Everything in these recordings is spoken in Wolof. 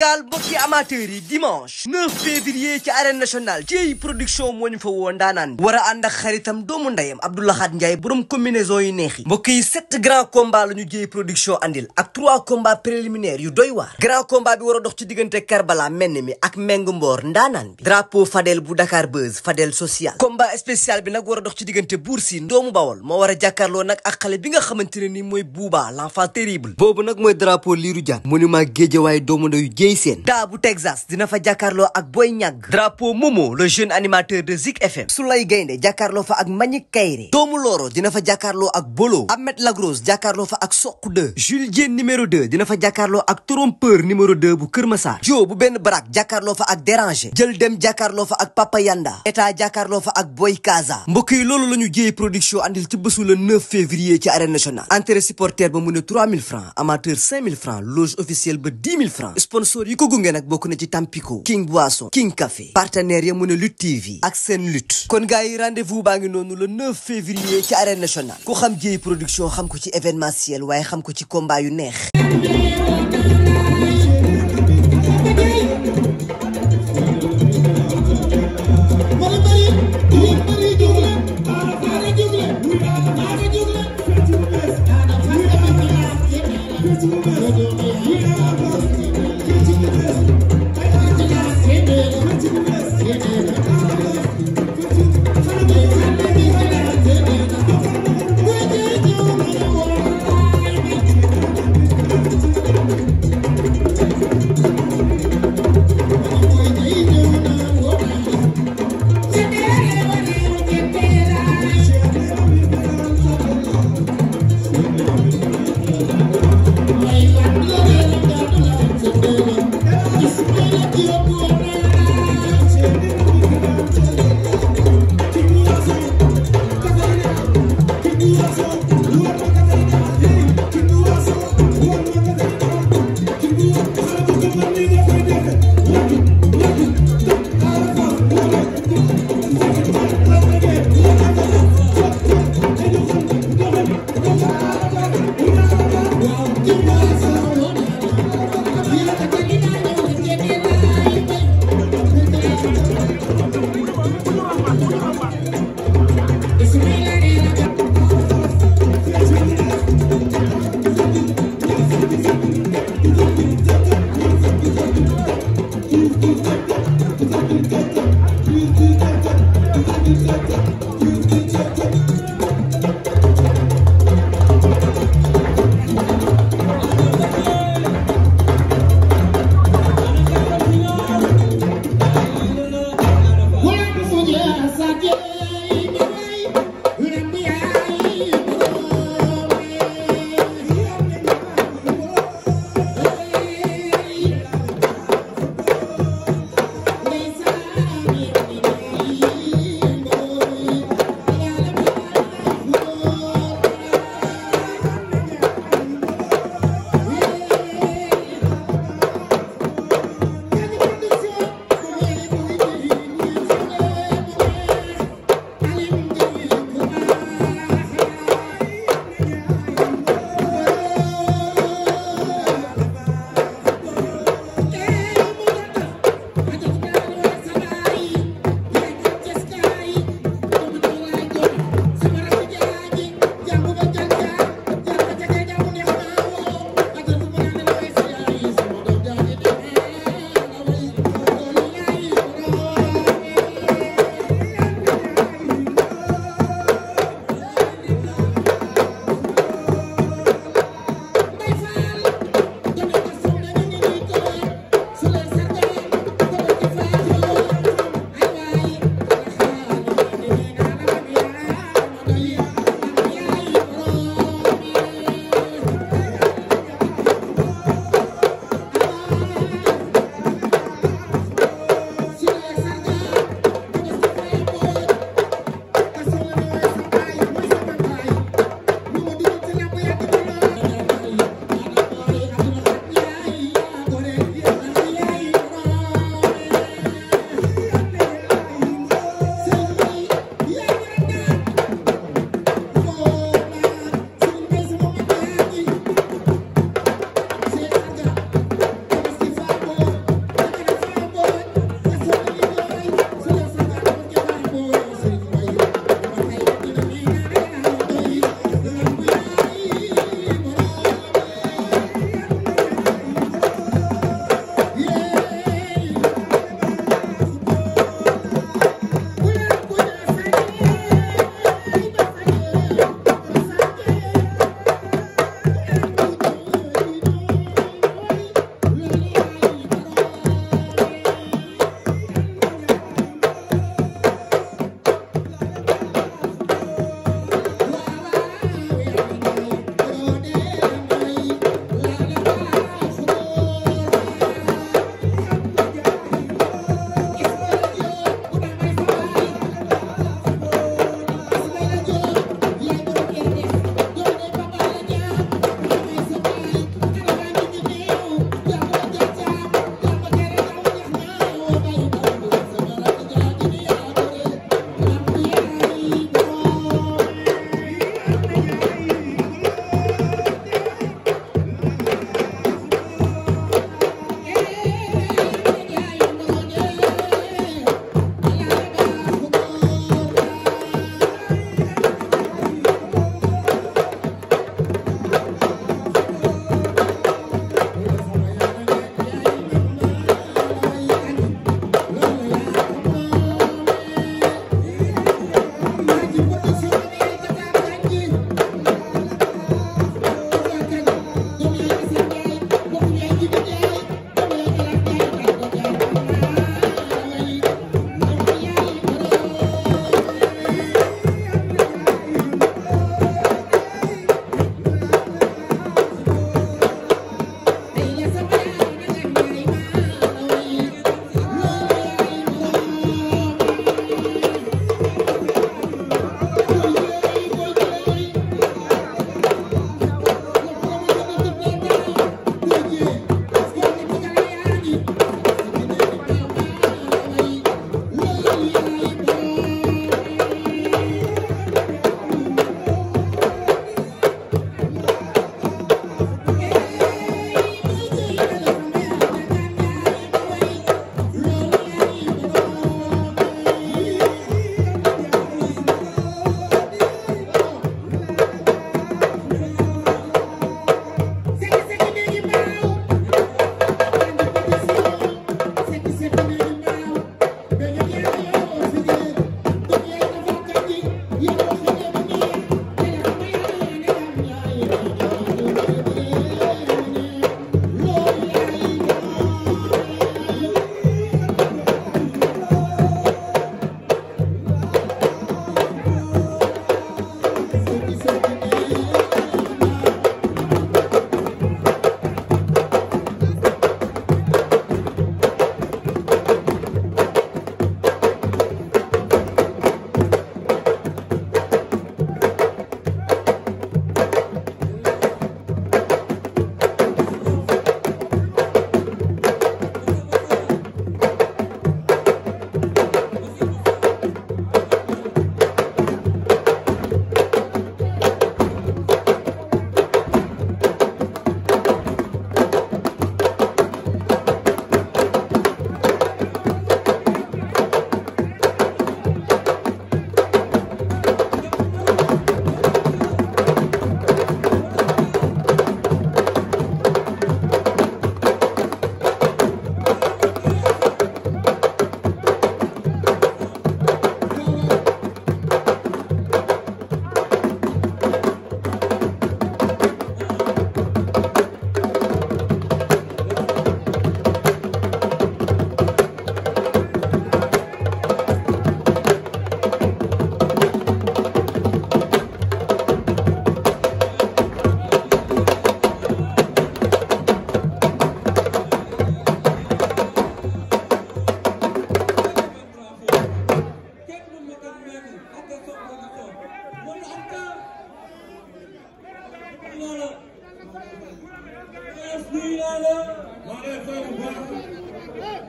gaal mbokki amateurs yi dimanche 9 février ci arène nationale Dieye production moo ñu fa woo ndaanaan bi war a ànd ak xaritam doomu ndeyam Abdou Lahad Ndiaye borom combinaison yu neex yi mbokk yi 7 grands combats la ñu Dieye production andil ak 3 combats préliminaires yu doy waar grand combat bi war a dox ci diggante Karbala menn mi ak Meng Mboor ndaanaan bi drapeau Fadel bu Dakar Buzz Fadel social combat spécial bi nag war a dox ci diggante Bour Sine doomu Bawol moo war a jàkkaarloo nag ak xale bi nga xamante ne ni mooy Bouba l'enfant terrible boobu nag mooy drapeau Lirou Diane monument Guédiawaye doomu ndeyu daa bu Texas dina fa jàkkaarloo ak Boy Niang drapeau Momo le jeune animateur de Zik FM Soulay Gaynde jàkkaarloo fa ak Manick Kayre doomu Loro dina fa jàkkaarloo ak Bolo Ahmed Lagros jàkkaarloo fa ak Sokh 2 Jules Diène numéro 2 dina fa jàkkaarloo ak Trompeur numéro 2 bu Kër Massar Jo bu benn barak jàkkaarloo fa ak Déranger jël dem jàkkaarloo fa ak Papa Yanda État jàkkaarloo fa ak Boy Kaza mbokk yi loolu la ñu Dieye production andil ci bésu le 9 février ci arène nationale entrée supporter ba mu ne 3000 francs amateur 5000 francs loge officielle ba 10 000 francs sponsor yi ko gunge nag bokk na ci Tampico King Boisson King Café partenaire ya mu ne Lutte TV ak seen lutte kon gars yi rendez-vous baa ngi noonu le 9 février ci arène nationale ku xam Dieye production xam ko ci événementiel waaye xam ko ci combat yu neex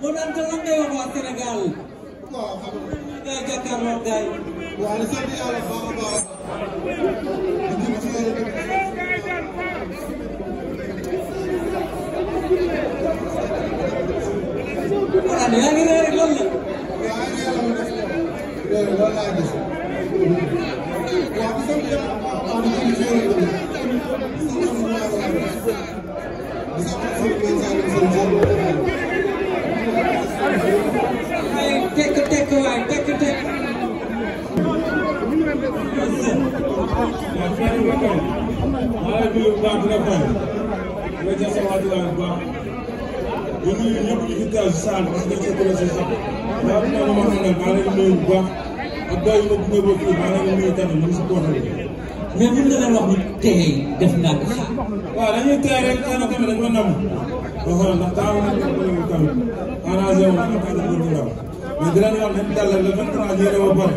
moo daan te lan ngay wax waa Sénégal. waaw xam nga. ngay jàkkaarloo gaay. waaw di sant yàlla baax a baax. di jëm ci yàlla dëgg. voilà yaa ngi rey rek loolu la. yaa ngi yàlla mu def loolu loolu laa gis. waaw di sant yàlla baax di jëm ci yàlla dëgg. ay tekk waay tekk. waaw Fatou Bakar maa ngi nuyu bu baax di la fay nga jël sa waatuwaay bu baax di nuyu ñëpp ñu ngi teew si saal parce que sa kuréel si sax waaw man ma xam ne maa ngi nuyu bu baax ak doy ma gunge ba fii maa ngi nuyu tamit ñu si portal bi. mais mën nga leen wax ni tey def naa ko xaar. waaw dañuy tey rek xëy na tamit dañu ko nam ndax daa war a nekk tamit arrangé wu ma ak ay bu ndaw mais di leen wax ne dal la le 23 ñu ne ba pare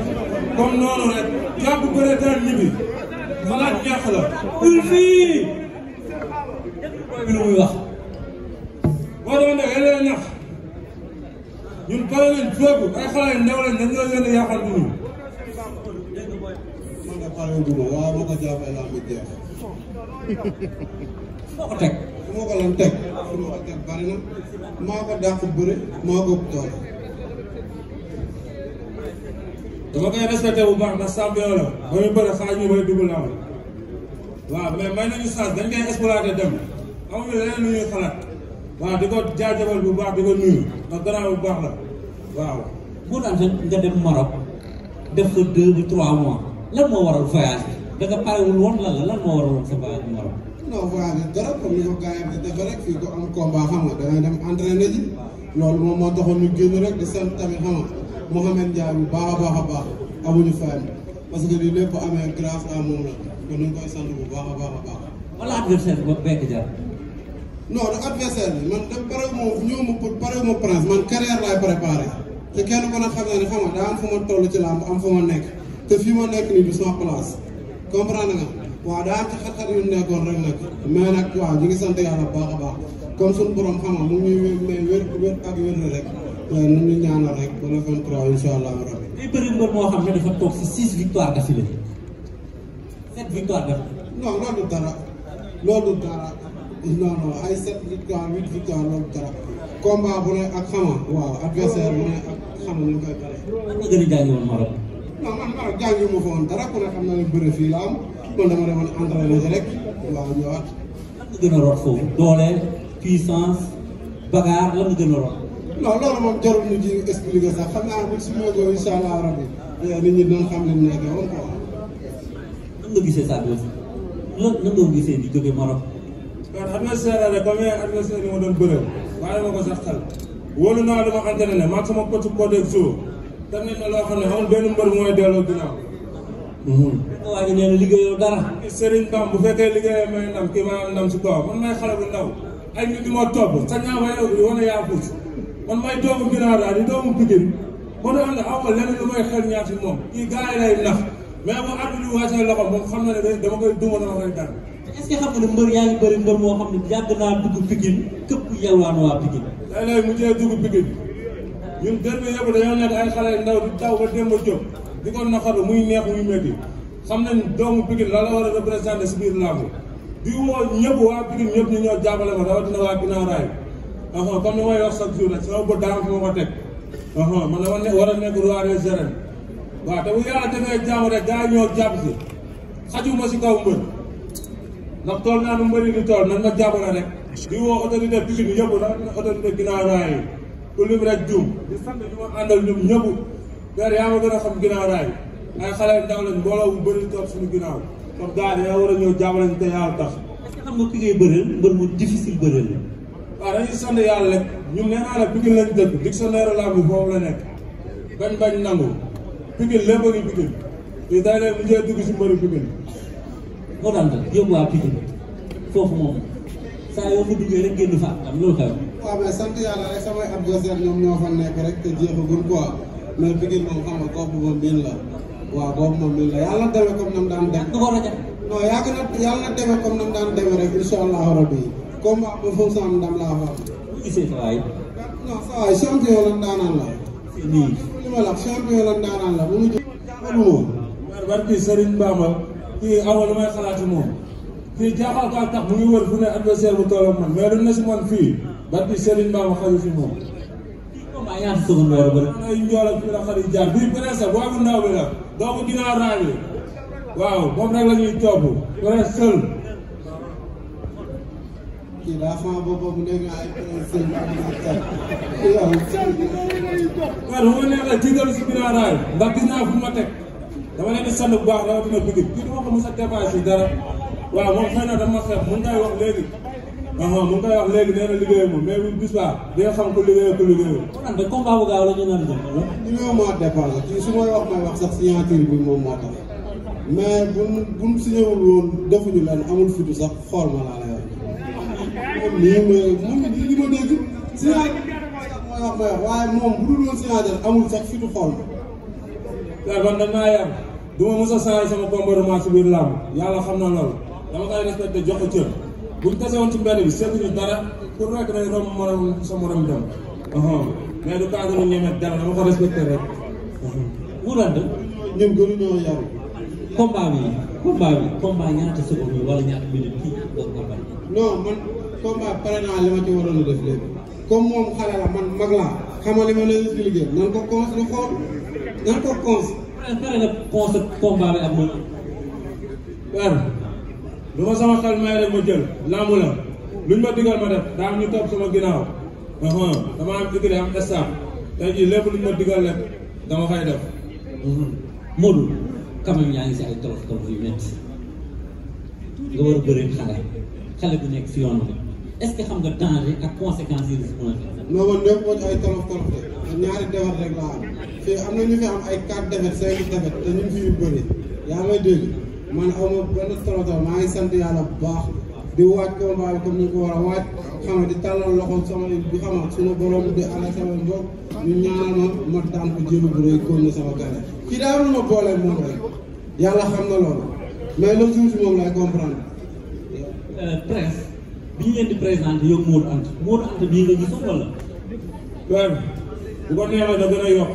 comme noonu rek jàpp bëre daan ñibbi xalaat ñàkk la. bul fii. booy bi lu muy wax. boo doon def yéen a ñax ñun pare nañ fépp ay xale yu ndaw lañ dañoo leen a yàqal ñu. man de pare wu ma waaw ma ko jàppee laa mi jeex. foo ko teg. fu ma ko lan teg fu ma ko teg bari na maa ko dàq bëre maa ko doole. dama koy respecté bu baax ndax champion la ba muy bëri xaaj ñu bay dugg laaw waaw mais may nañu chance dañ koy exploité dem amuñu leneen lu ñuy xalaat waaw di ko jaajëfal bu baax di ko nuyu ndax gannaaw bu baax la waaw. boo daan nga dem Maroc def ko 2 ba 3 mois lan moo waral voyage bi da nga parewul woon lan moo waral woon sa voyage bi Maroc. non voyage bi dara comme ni ko gars yi di defee rek fii ko am combat xam nga dangay dem entraîné ji loolu moom moo taxoon ñu génn rek di sant tamit xam nga Mouhamed Ndiaye bu baax a baax amuñu fayam parce que lii lépp amee grâce à moom la kon ñu ngi koy sant bu baax a baax. wala adversaire ba bekk jar. non du adversaire bi man dem pare moom ñëw ma pour pare ma prince man carrière laay préparé te kenn ku ne xam na ne xam nga daa am fu ma toll ci làmb am fu ma nekk te fii ma nekk nii du sama place comprendre nga waaw daa am ci xat-xat yu nekkoon rek nag mais nag waaw ñu ngi sant yàlla bu baax a baax comme suñu borom xam nga mu ngi ñuy may wér ak wér rek nu ñu ñaanal rek ba le 23 incha allah rabbi. day bëri mbër moo xam ne dafa toog si 6 victoires d'affilée 7 victoires d'affilée. non loolu du dara loolu du dara non ay 7 victoires 8 victoires loolu du dara combat bu ne ak xama waaw adversaire bu ne ak xama ñu koy pare. lan nga gën a jàngi woon Maroc. non man Maroc jàngi ma fa woon dara ku ne xam na ne bëre fii la am man dama demoon entraîné rek waaw ñëwaat. lan nga gën a root foofu doole puissance bagarre lan nga gën a root. non loolu moom jarul ñu ci expliqué sax xam naa bu si météo incha allah rabbi nit ñi doon xam li mu nekkee woon quoi. nan nga gisee saa doo lan nan nga gisee di jóge Maroc. kon adversaire la comme adversaire yi ma doon bëreel waaye ma ko sax xel wóolu naa dama entraîné maag sama coach Codex def nañ ne loo xam ne amul benn mbër mooy delloo ginnaaw. waa ji nee na liggéeyoo dara. Serigne Ndam bu fekkee liggéeyee may ndam kii maa am ndam si kaw man may xale bu ndaw ay nit di ma topp sa ñaama yow di wane yaa fuus man may doomu ginnaaw daal di doomu Pikine moo tax ne aw ma leneen lu may xel ñaar si moom kii gars yi lay nax mais bu àdduna bi wàccee loxo moom xam na ne dama koy duma dama koy daan. est-ce que xam nga ne mbër yaa ngi bëri mbër moo xam ne yàgg naa dugg Pikine këpp yalwaan waa Pikine. lay mujjee dugg Pikine ñun dër bi yëpp dañoo nekk ay xale ndaw di taw ba démb jóg di ko naqaru muy neex muy métti xam nañ doomu Pikine la la war a représenté si biir làmb di woo ñëpp waa Pikine ñëpp ñu ñoo jàppale ma rawatina waa ginnaaw raay comme ni may wax chaque jour rek sama bët daa am fu ma ko teg man dama war a nekk roi des arènes waaw te bu yàlla defee jàmm rek gars yi ñoo jàpp si xajuma si kaw mbër ndax tool naa nu mbëri di tool nan ma jàppale rek di woo autorité Pikine yëpp rawatina autorité ginnaaw raay yi ku lim rek juum di sant ñu ma àndal ñoom ñëpp père yaa ma gën a xam ginnaaw raay ay xale ndaw lañ mbooloo bu bëri toog suñu ginnaaw comme gars yi war a ñëw jàppale ñu te yàlla tax. est-ce que xam nga ki ngay bëreel mbër mu difficile bëreel la. waaw dañuy sant yàlla rek ñun nee naa la Pikine lañ dëkk dictionnaire làmb bi foofu la nekk bañ nangu Pikine lépp a ngi Pikine fii day leen mujjee dugg si mbëri Pikine. moo daan def yóbbu waa Pikine foofu moom saa yoo fa duggee rek génn fa am loolu xew. waaw mais sant yàlla rek samay adversaire ñoom ñoo fa nekk rek te jeexagul quoi mais Pikine moom xam nga kooku moom miin la waaw boobu moom miin la yàlla na demee comme nam daan dem. du ko rajo. non yàlla na demee comme nam daan demee rek incha allahu rabbi combat ba foofu sama ndam laa fa am. bu gisee fa waay. non saa waay champion la ndaanaan la. nii li ma la champion la ndaanaan la bu mu jóg moom. barki Serigne Bamba kii amoo lu may xalaat ci moom kii jaaxal kaa tax mu ngi wër fu ne adversaire bu toll ak man mais lu ne si man fii barki Serigne Bamba xaju fi moom. combat ñaata seconde war a bëri. ay njool ak fi la xarit jaar bii presque boo bu ndaw bi la doomu ginnaaw raay bi waaw moom rek la ñuy topp presque seul. kii daa faa boppam nekk ay sëñ bi waaw bu ma neexee tiitalu si ginnaaw raay ndax gis naa fu ma teg dama leen di sant bu baax rawatina Pikine kii du ma ko mos a dépassé dara waaw moom xëy na dama xeeb mun ngay wax léegi mun ngay wax léegi nee na liggéey moom mais bu bis baa di nga xam ko liggéey ko liggéey. kon de combat bu gaaw la ñu naan jëm wala. ñu ñëw maa dépassé kii su may wax sax signature bi moom moo tax mais buñ signéwul woon defuñu leen amul fitu sax xool ma laa lay wax. moom li ma dégg signature mooy wax waaye moom bu dul woon signature amul sax fitu xool ma. waaw man dañ maa yar du ma mos a changé sama comportement si biir làmb yàlla xam na loolu dama koy respecté jox ko cër buñ tase woon ci mbedd bi seetuñu dara pour rek day romb morom sa morom dem mais du cadre ñu ñeme dara dama ko respecté rek. mu rand ñun gënuñoo yaru. combat ñaata seconde wala ñaata minute kii doon nga bari. non man combat pare naa li ma ci waroon a def léegi comme moom xale la man mag laa xamal li ma leen expliqué nan ko cons lu xool nan ko cons. pare nga cons combat bi ak moom. waaw lu ma sama xel may rek ma jël làmb la luñ ma digal ma def daa am ñu topp sama ginnaaw dama am digale am staff tey jii lépp luñ ma digal rek dama fay def. Modou quand même yaa ngi si ay tolof yu métti nga war a bëri xale bu nekk si yoon bi est-ce que xam nga danger ak conséquences yi si mën a def. non man ñëpp moo ci ay tolof de ñaari defet rek laa am fii am na ñu fi am ay 4 defet 5 defet te ñu fi yu bëri yaa may dégg man aw ma benn tolof maa ngi sant yàlla bu baax di waaj combat bi comme ni ko war a waaj xam nga di tàllal loxo sama bi xam nga suñu borom di ànd ak sama mbokk ñu ñaanal ma daan ko jëlu bu rëy kon sama gare kii daa am lu ma boolee moom rek yàlla xam na loolu mais le jour si moom lay comprendre. presse bi ñu leen di présenté yow Modou Anta bii nga gisoon wala. waaw bu ko neexee da gën a yokk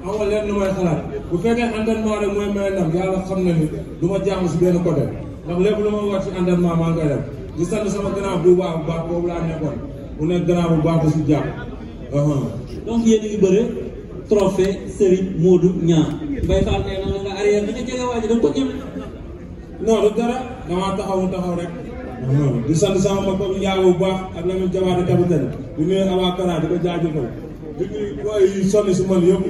amoo leen lu may xalaat bu fekkee entraînement rek mooy may ndam yàlla xam na ni du ma jaamu si benn côté ndax lépp lu ma war si entraînement maa ngi koy def di sant sama grand bu baax boobu laa nekkoon bu nekk grand bu baax bu si jàpp. donc yéen a ngi bëre trophée Serigne Modou Niang Mbaye Fall nee na nga arrière bi nga jege waa ji da nga ko ñëw. non du dara damaa taxaw rek. di sant sama mbokk bu njaago bu baax ak la ñu jabaate capitaine di nuyu Awa Kara di ko jaajëfal di nuyu booy yi sonn si man yëpp.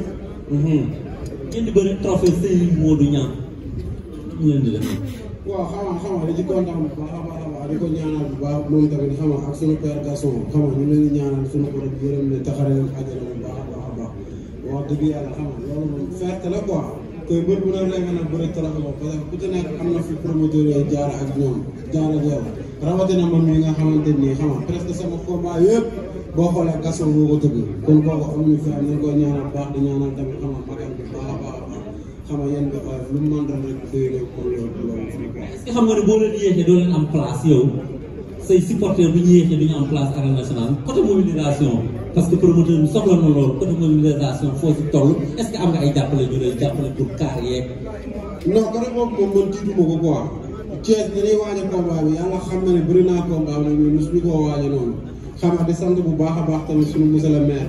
ngeen di bëri trophée Serigne Modou Niang ñu leen di def. waaw xam nga da ci kontaan bu baax a baax di ko ñaanal bu baax moom tamit xam nga ak sunu père Gasson xam nga ñu leen di ñaanal sunu borom yërëm ne taxare leen àjjana bu baax a baax wax dëgg yàlla xam nga loolu moom ferte la quoi te bër bu ne rek na bëri trophée boobu parce que ku ci nekk am na fi promoteur yooyu jaar ak ñoom jaar ak yow rawatina man mi nga xamante nii xam nga presque sama combat yëpp boo xoolee Gasson boo ko tëgg kon kooku amuñu fi am nañ ko ñaanal baax di ñaanal tamit xam nga magal bu baax a baax xam nga yéen nga lu mu mën rek doy na ko loolu. est-ce que xam nga ne boo leen yéexee doo leen am place yow say supporters bu ñu yéexee du ñu am place arène nationale côté mobilisation parce que promoteur bi soxla na loolu côté mobilisation foo ci toll est-ce que am nga ay jàppale ñu lay jàppale pour carrière. non côté boobu moom man tiituma ko quoi Thiès dañuy waaj a combat bi yàlla xam na ne bëri naa combat bi nag ñun suñu koo waaj a noonu xam nga di sant bu baax a baax tamit suñu monsieur le maire.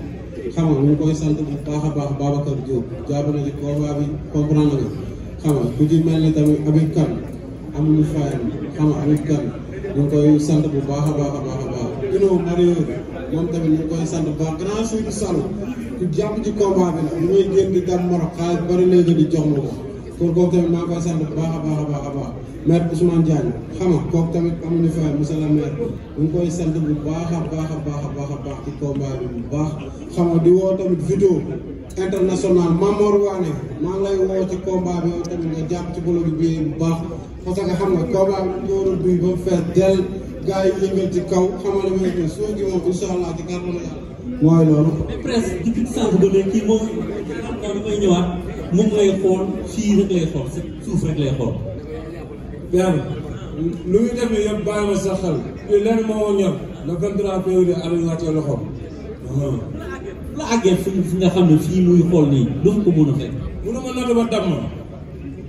xam nga ñu ngi koy sant bu baax a baax Babacar Diop jàpp na ci combat bi comprendre nga xam nga ku ci mel ni tamit Habib Kane amuñu fayam xam nga Habib Kane ñu ngi koy sant bu baax a baax a baax a baax Ino Mario moom tamit ñu ngi koy sant bu baax grand suñu salu ku jàpp ci combat bi nag lu may génn di dem Maroc xaalis bari léegi di jox ma ko kon kooku tamit maa ngi koy sant bu baax a baax a baax a baax maire Ousmane Diagne xam nga kooku tamit amuñu fayam monsieur le maire ñu ngi koy sant bu baax a baax a baax a baax a baax ci combat bi bu baax xam nga di woo tamit vidéo international Mamor Waane maa ngi lay woo ci combat bi yow tamit nga jàpp ci bolo bi bu baax parce que xam nga combat bi ñu war a duy ba fees del gars yi yëngal ci kaw xam nga damay ne suuf gi moom incha allah ci kàttanu yàlla mooy loolu. mais presque depuis sànq ba léegi kii moom damay ñëwaat moom lay xool fii rek lay xool suuf rek lay xool. bien lu muy def nii yëpp bàyyi ma sa xel fii lenn moo ñor le 23 février Aliou wàccee loxoom. la àggee fi nga xam ne fii muy xool nii du ko mën a fekk.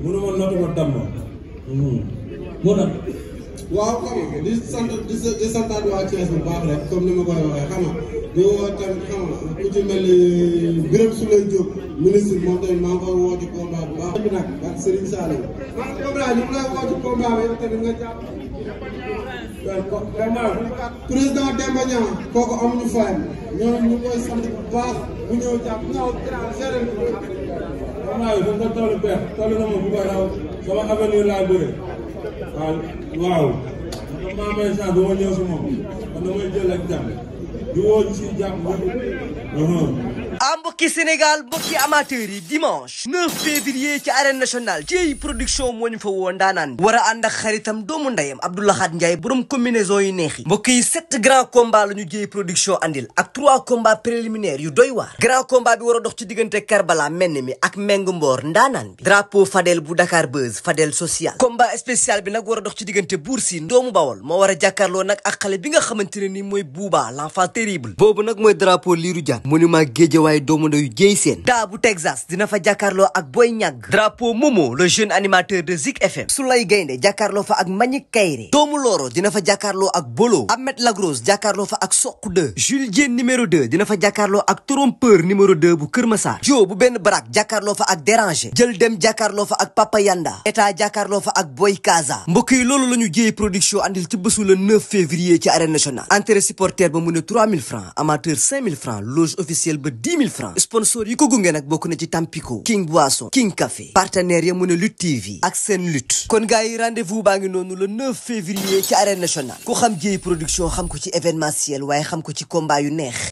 mënuma noté ba damm moo tax. waaw xam nga di santaat waa Thiès bu baax rek comme ni ma koy waxee xam nga di woo tamit xam nga ku ci mel ni Birame Souleye Diop ministre moom tamit maa ngi koy woo ci combat bu baax bi nag ak Serigne Saliou. Ibrahima ñu ngi lay woo ci combat bi yow tamit nga jàpp. président Demba Niang kooku amuñu fayam ñooñu ñu koy sant bu baax bu ñëw jàpp ñëw gérer bi. combat bi dafa toll beex toll na ma bu ko raw sama avenir laa bëre waaw man maa may chance ba ma ñëw si moom man damay jël ak jàmm di woo ñu si jàpp mbokki Sénégal mbokki amateurs yi dimanche 9 février ci arène nationale Dieye production moo ñu fa woo ndaanaan war a ànd ak xaritam doomu ndeyam Abdou Lahad Ndiaye borom combinaison yu neex yi mbokk yi 7 grands combats la ñu Dieye production andil ak 3 combats préliminaires yu doy waar grand combat bi war a dox ci diggante Karbala menn mi ak Meng Mboor ndaanaan bi drapeau Fadel bu Dakar Buzz Fadel social combat spécial bi nag war a dox ci diggante Bour Sine doomu Bawol moo war a jàkkaarloo nag ak xale bi nga xamante ne ni mooy Bouba l'enfant terrible boobu nag mooy drapeau Lirou Diane monument Guédiawaye doomu ndeyu Dieye Sène daa bu Texas dina fa jàkkaarloo ak Boy Niang drapeau Momo le jeune animateur de Zik FM Soulay Gaynde jàkkaarloo fa ak Manick Kayre doomu Loro dina fa jàkkaarloo ak Bolo Ahmed Lagros jàkkaarloo fa ak Sokh 2 Jules Diène numéro 2 dina fa jàkkaarloo ak Trompeur numéro 2 bu Kër Massar Jo bu benn barak jàkkaarloo fa ak Déranger jël dem jàkkaarloo fa ak Papa Yanda État jàkkaarloo fa ak Boy Kaza mbokk yi loolu la ñu Dieye production andil ci bésu le 9 février ci arène nationale entrée supporter ba mu ne 3000 francs amateur 5000 francs loge officielle ba 10 000 francs sponsor yi ko gunge nag bokk na ci Tampico King Boisson King Café partenaire ya mu ne Lutte TV ak seen lutte kon gars yi rendez-vous baa ngi noonu le 9 février ci arène nationale ku xam Dieye production xam ko ci événementiel waaye xam ko ci combat yu neex